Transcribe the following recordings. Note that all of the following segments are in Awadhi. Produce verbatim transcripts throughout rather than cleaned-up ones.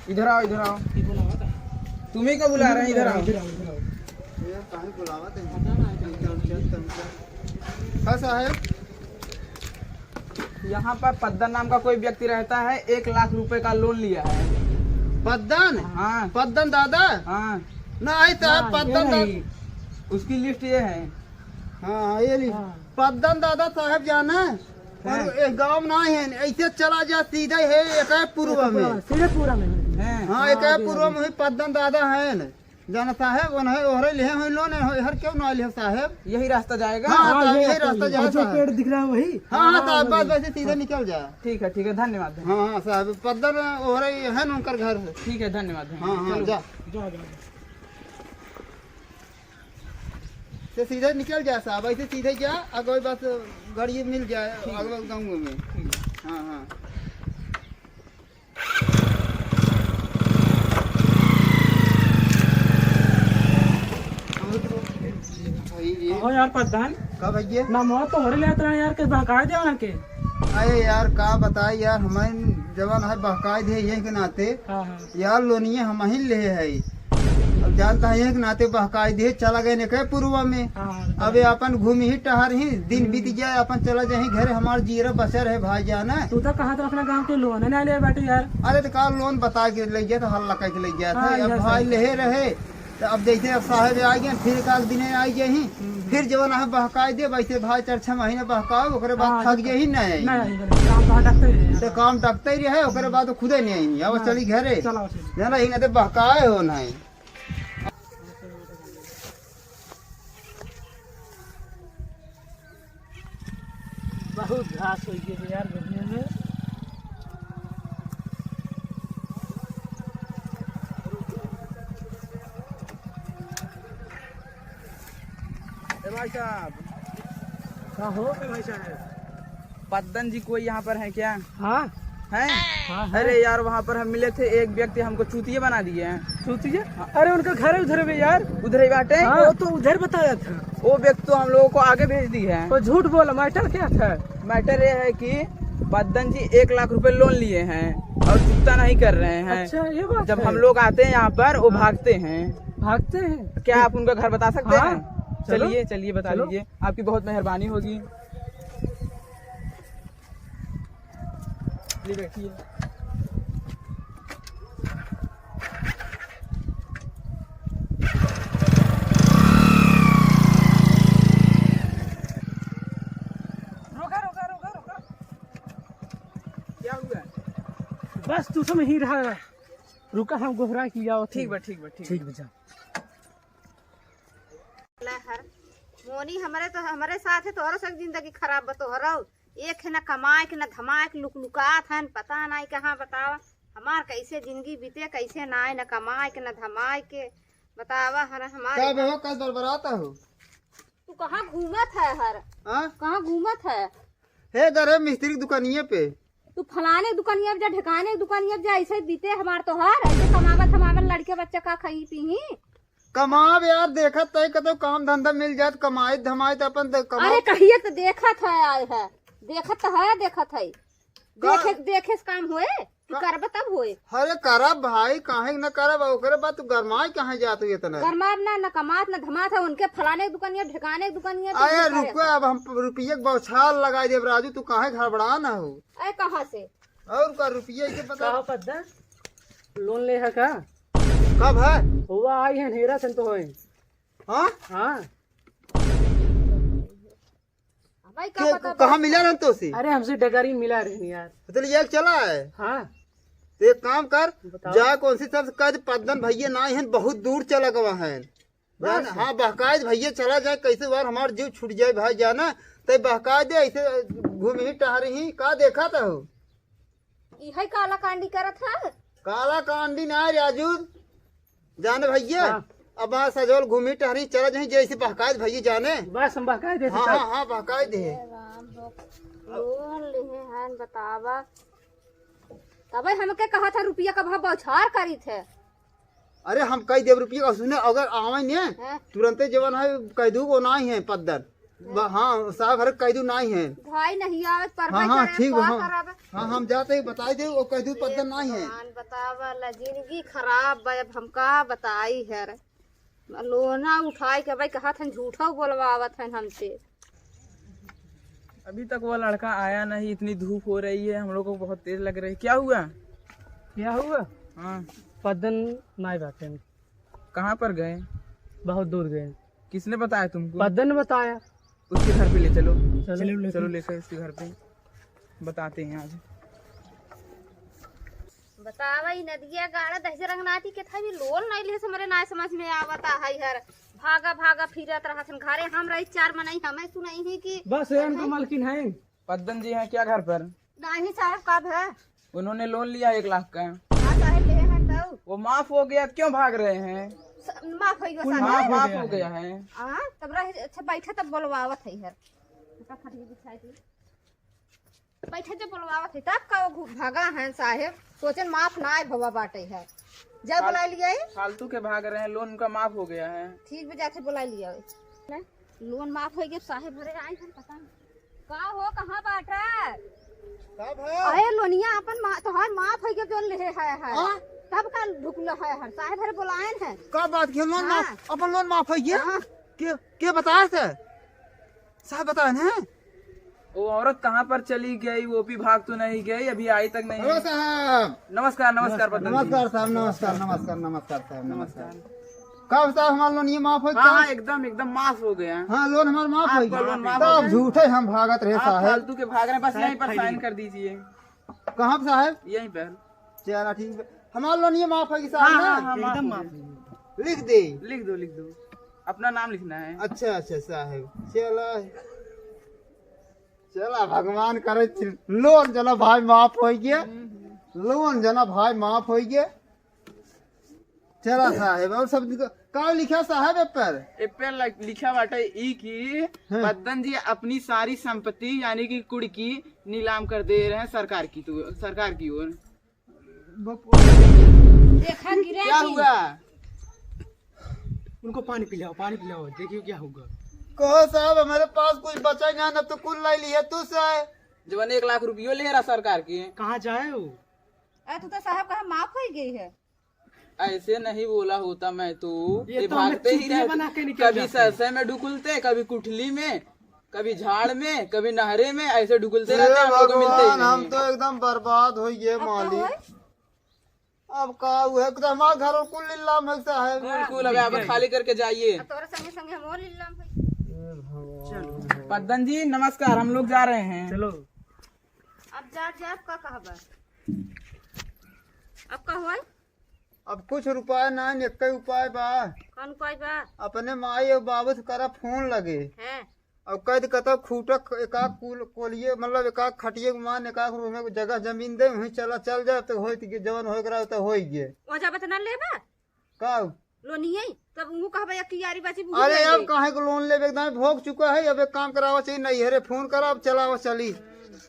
इधर आओ, इधर आओ। तुम्ही का बुला रहे हैं, इधर आओ। इधर आओ, इधर आओ। ये काहे बुलावत है? हाँ साहेब, यहाँ पर पद्दन नाम का कोई व्यक्ति रहता है, एक लाख रुपए का लोन लिया है। पद्दन? हाँ। पद्दन दादा? हाँ। ना, आई साहब, हाँ, पद्दन दादा। उसकी लिस्ट ये है। हाँ, ये लिस्ट। हाँ। पद्दन दादा साहेब जाना है? हाँ। और एक गाँव ना है, ऐसे चला जा, सीधे है, एक है पूर्व में। सीधे पूर्व में। हाँ, एक है पूर्व में ही पद्दन दादा है न। जाना साहेब, उन्हें ओहरे लिहे हुई लोन है, हर क्यों ना लिहे साहेब? यही रास्ता जाएगा? हाँ, हाँ, तो यही यही रास्ता रास्ता जाएगा। और जो पेड़ दिख रहा है वही? हाँ, हाँ, हाँ, साहब, बस वही। वैसे सीधे निकल जा। ठीक है, ठीक है, धन्यवाद। हाँ, हाँ, साहब, पद्दन ओहरे है न उनकर घर है। ठीक है, धन्यवाद, धन्यवाद। हाँ, हाँ, चलो। जा। जा, जा, जा। से सीधे निकल जा साहब, ऐसे सीधे जा, अगवे बस गाड़ी मिल जाए, ठीक। अगवे गाँव में। ठीक। हाँ, हाँ। हाँ यार, प्रधान। का भैया? ना, मौत तो हो रही है यार, के बहकाए दे उनके। अरे यार, का बताई यार, हमारे जवान है, बहकाए दे, यही के नाते। हाँ, हाँ। यार, लोनिया हमही लेहे है। अब जानता है, यही के नाते बहकाए दे, चला गए ने कहे पुरवा में। हाँ, हाँ, अब ये अपन घूमी ही टहर ही, दिन हम्म। बीत जाए, अपन चला जाए घरे, हमार जीरा बसर है भाई जाना। तू तो कहा तो अपना गाँव के लोन ना ले बाटे यार। अरे तो का लोन बता के ले गया था, हल्ला करके ले गया था। हाँ, अब यह भाई सही। लेहे रहे, तो अब जैसे अब साहेब आ गए, फिर एक आध दिन आई जाही, हम्म। फिर जवन है बहकाए दे, वैसे भाई चार छह महीने बहकाओ, ओकरे बाद हाँ, थक तो जाही, नहीं आई। नहीं आई, काम तो डकते ही रहे। तो काम डकते ही रहे, ओकरे बाद तो खुदे नहीं आई। अब हाँ, चली घरे। चलो, चलो। जाना ही ना तो बहकाए हो नहीं। बहुत घास हो गई है यार गर्मी में। ए भाई साहब। का हो? ए भाई साहब। पद्दन जी कोई यहाँ पर है क्या? हाँ। हैं? हाँ, हाँ। अरे यार, वहाँ पर हम मिले थे, एक व्यक्ति हमको चूतिया बना दिए हैं। चूतिया? हाँ। अरे, उनका घर है उधर में यार। उधर ही बाटे? हाँ। वो तो उधर बताया था। वो व्यक्ति तो हम लोगों को आगे भेज दी है। तो झूठ बोला, मैटर क्या था? मैटर ये है कि पद्दन जी एक लाख रुपए लोन लिए हैं और चुकता नहीं कर रहे हैं। अच्छा, ये बात जब है। हम लोग आते हैं यहाँ पर, वो हाँ। भागते हैं। भागते हैं? क्या आप उनका घर बता सकते हाँ, हैं? चलो। चलिए, चलिए, बता चलो। दीजिए, आपकी बहुत मेहरबानी होगी। ये बैठिए। रोका, रोका, रोका, रोका। क्या हुआ? बस तू सब यहीं रहा, रुका, हम गोहरा की आओ। ठीक बा, ठीक बा, ठीक ठीक बा। बा, जा। ले हर मोनी हमरे तो, हमरे साथ है, तोहरो सब जिंदगी खराब बा तोहरो। एक है ना कमाए के, ना धमाए के, लुकलुकात है, पता नहीं कहाँ बतावा। हमार कैसे जिंदगी बीते, कैसे ना आए, ना कमाए के, ना धमाए के। बतावा हर हमारे का बहो, कस बरबरात हो? तू कहाँ घूमत है हर? हाँ? कहाँ घूमत है? हे घरे मिस्त्री के दुकानिये पे। तू फलाने दुकानिया पे जा, ढेकाने दुकानिया पे जा, ऐसे बीते हमार तोहार, ऐसे कमावत धमावत लड़के बच्चा का खाई पीही। कमाब यार, देखत तय कतौ काम धंधा मिल जात, कमाइत धमाइत अपन त कमाब। अरे कहिए त देखत है, आए है, देखत है, देखत है। का? देखे, देखे से काम होए? कि का? करब तब होए। अरे करब भाई, काहे न करब, ओकरे बाद तू गरमाए काहे जात हो इतना? गरमाब ना, न कमात, न धमात है, उनके फलाने के दुकानिया, ढेकाने के दुकानिया, तो अरे ये करे। रुको, अब हम रुपये के बौछार लगाई देब राजू, तू काहे घबरा ना हो? अरे कहाँ से? और का रुपये के पता? का हो पद्दा? लोन ले है का? कब है? हुआ आई है, हेरा सन तो होए। हाँ? हाँ। भाई, का के, पता कहाँ बा? मिला रहन तो से? अरे, हमसे डगारी मिला रहन यार। तो ले चला है। हाँ। तो एक काम कर, बताओ। जा कौन सी सबसे कह दे, पद्दन भैया ना है, बहुत दूर चला गवा है। जान, बस। हाँ, बहकाए दे भैया, चला जाए, कैसे बार हमार जीव छूट जाए भाई, जाना, तै बहकाए दे, ऐसे घूम ही टहर ही, का देखा था हो? ई है काला कांडी करत है? काला कांडी ना राजू, जाने भैया, हाँ। अब हाँ सजोल घूमी टहरी चला जाही, जैसे बहकाए दे भैया जाने। बस हम बहकाए दे हाँ, सब। हाँ, हाँ, बहकाए दे। हे राम हो, लोन लिहे हन, बतावा। तबे हमके कहा था रुपया का भाव बौछार करी थे। अरे हम कई देब रुपया का, सुने, अगर आवे ने, हाँ। तुरंते जवन है कह दू, वो ना ही है पद्दन। बा-, हाँ, साहब, हरे कह दू नाहीं है। भाई नहीं आवत पर हाँ, भाई हाँ, करे, ठीक बा, का हाँ। करब? हाँ, हम जाते ही बताई दे, वो कह दू पद्दन नाहीं है। भगवान, बतावा ला, जिंदगी खराब बा, अब हम का बताई हर। लोना उठाई के भाई कहत हन, झूठा बोलवावत हन हमसे। अभी तक वो लड़का आया नहीं, इतनी धूप हो रही है, हम लोग को बहुत तेज लग रही है। क्या हुआ? क्या हुआ? हाँ। पद्दन नाहीं बाटे। कहाँ पर गए? बहुत दूर गए। किसने बताया तुमको? पद्दन ने बताया। उसके घर पे ले चलो। चलो। चलो, लेकर उसके घर पे बताते हैं आज। बतावा, ई नदिया गाड़ा दहिजरंग नाटी के था, भी लोन नहीं ले, हमरे ना समझ में आवता है हर। भागा भागा फिरत रहत हन घरे, हम रही चार मनई, हमें सुनई ही कि बस, एहन तो मालकिन है। पद्दन जी हैं क्या घर पर? नहीं साहब, कब है? उन्होंने लोन लिया एक लाख का। हाँ साहब, ले हैं तो। वो माफ हो गया, क्यों भाग रहे हैं? स-, माफ हो गया कुल साहब। माफ हो माफ गया हो है। गया है। हाँ, तब रहे, अच्छा बैठे, तब बोलवावत है हर। बैठे जब बोलवावत है, तब का वो घु-, भागा है साहेब, सोचन माफ ना आए भवा बाटे है। जा हाँ। बुला लिया है। फालतू के भाग रहे हैं, लोन उनका माफ हो गया है। ठीक बा, जाते बुला लिया है। ने? लोन माफ हो गया, साहेब भरे आए हैं, पता नहीं। का हो, कहाँ बाटे? का भा? अरे लोनिया अपन मा-, तोहार माफ हो गया, जोन ले है, है। हाँ? तब का ढुकलो है, हर साहेब भरे बुलाए हैं। का बात किया, लोन माफ, हाँ। अपन लोन माफ हो गया? हाँ। के, के बताए थे? साहब बताए हैं? वो औरत कहाँ पर चली गई, वो भी भाग तो नहीं गई, अभी आई तक नहीं। हेलो साहब। नमस्कार, नमस्कार, पद्दन जी। नमस्कार साहब, नमस्कार, नमस्कार, नमस्कार साहब, नमस्कार। कब साहब हमारा लोन ये माफ हो हाँ, गया? हाँ, एकदम, एकदम माफ हो गया। हाँ, लोन हमारा माफ हो आपका गया। लोन माफ हो तब गया। झूठे हम भागत रहे आप साहब। फालतू के भाग रहे हैं, बस साहब, यहीं पर खाइए। साइन कर दीजिए। कहाँ पे साहब? यहीं पर। चला ठीक बा। हमार लोनिया माफ है कि साहब हाँ, ना? हाँ, हाँ, माफ एकदम हो माफ गया। है। लिख दे। लिख दो, लिख दो। अपना नाम लिखना है। अच्छा, अच्छा साहब। चला। चला भगवान करे च-, लोन जना भाई माफ हो गया। हम्म, हम्म। लोन जना भाई माफ हो गया। चला साहेब, और सब लिखा, का लिखा साहेब ए पर? ए पर लि-, लिखा बाटे ई कि हाँ। पद्दन जी अपनी सारी संपत्ति यानी कि कुड़की नीलाम कर दे रहे हैं सरकार की तो, सरकार की ओर। बक-, देखा गिरा क्या की। हुआ? उनको पानी पिलाओ, पानी पिलाओ, देखियो क्या होगा। कहो साहब, हमारे पास कुछ बचा ना, ना तो कुल लाई लिया तू से। जवन एक लाख रुपयो ले रहा सरकार की। कहाँ जाए हो? अरे तू तो साहब कहा माफ हो गई है। ऐसे नहीं बोला होता मैं तो। ये ये तो हमें भागते ही चुतिया रहते। बना के निकल कभी जाते हैं। सरसों में ढुकुलते, कभी कुठली में, कभी झाड़ में, कभी नहरे में, ऐसे ढुकुलते हे रहते हैं, हम लोग को मिलते ही भगवान, हम नहीं। तो एकदम बर्बाद हो गए अब का मालिक। होए? अब का हुआ? तो हमारा घर और कुल लीलाम है साहब। कुल, कुल, अब आप खाली करके जाइए। अब तोरा संगे संगे हम और लीलाम है। हे भगवान। चलो। पद्दन जी, नमस्कार, हम लोग जा रहे हैं। चलो। अब जा, जा, अब का कहबा? अब का होए? अब कुछ रुपया ना, एक्कै उपाय बा। कौन उपाय बा? अपने माई और बाबू से करा फोन लगे। हैं। और कह दे, कहता, खूटा ख-, एकाक कुल-, कोलिए, मतलब, एकाक खटिए के मान, एकाक रूम में जगह जमीन दे, वहीं चला, चल जाए, तो होई, तो जवन होए के रहा, तो होई गए। वहाँ जाबे तो ना लेबा? का? लोनिये? तब ऊ कहबे, "एक कियारी बाची, बुझ अरे, लेंगे।" अब काहे को लोन लेबे? एकदम भोग चुका है, अब एक काम करावा चाहिए, नैहरे फोन करा, अब चलावा चली।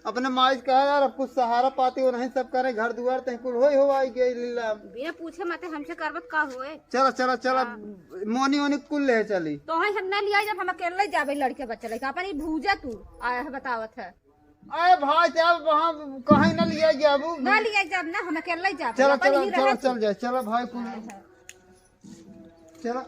अपने माई से कहा, "यार, अब कुछ सहारा पाती हो नहीं, सब करे, घर दुआर तहीं कुल होई हो आई गई लीला।" बिना पूछे मते हमसे करबत का होए? चला, चला, चला, हाँ। मोनी ओनी कुल ले चली। तो है हम ना लिया, जब हम अकेले जाबे, लड़के बच्चे लेके, अपन ही भूजा तू आया है, बतावत है। अरे भाई साहब, वहाँ कहीं ना लिया जाबू। ना लिया जाब ना, हम अकेले जाब, चला, अपन चला, ही चला, रहत। चल जाए, चला भाई कुल। हाँ, हाँ। चला।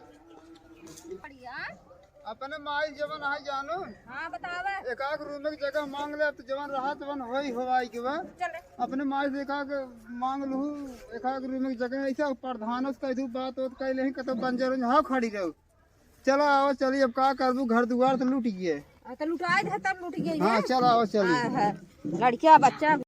बढ़िया। अपने माई जवन है जानू। हाँ, बतावे। एकाक रूम में जगह मांग ले, अब तो जवन रहा तवन होई हो आई के बा। चले। अपने माई से एकाक मांग लू, एकाक रूम में जगह ऐसा प्रधान से कह दू, बात होत कह ले, कतो बंजर हो, हाँ, खड़ी रहो। चला आओ, चली, अब का करबू, घर दुआर तो लूट गए। आ, तो लुटाए दे, तब लूट गए हाँ, हैं। चला आओ, चली। हाँ, हाँ। लड़किया, बच्चा।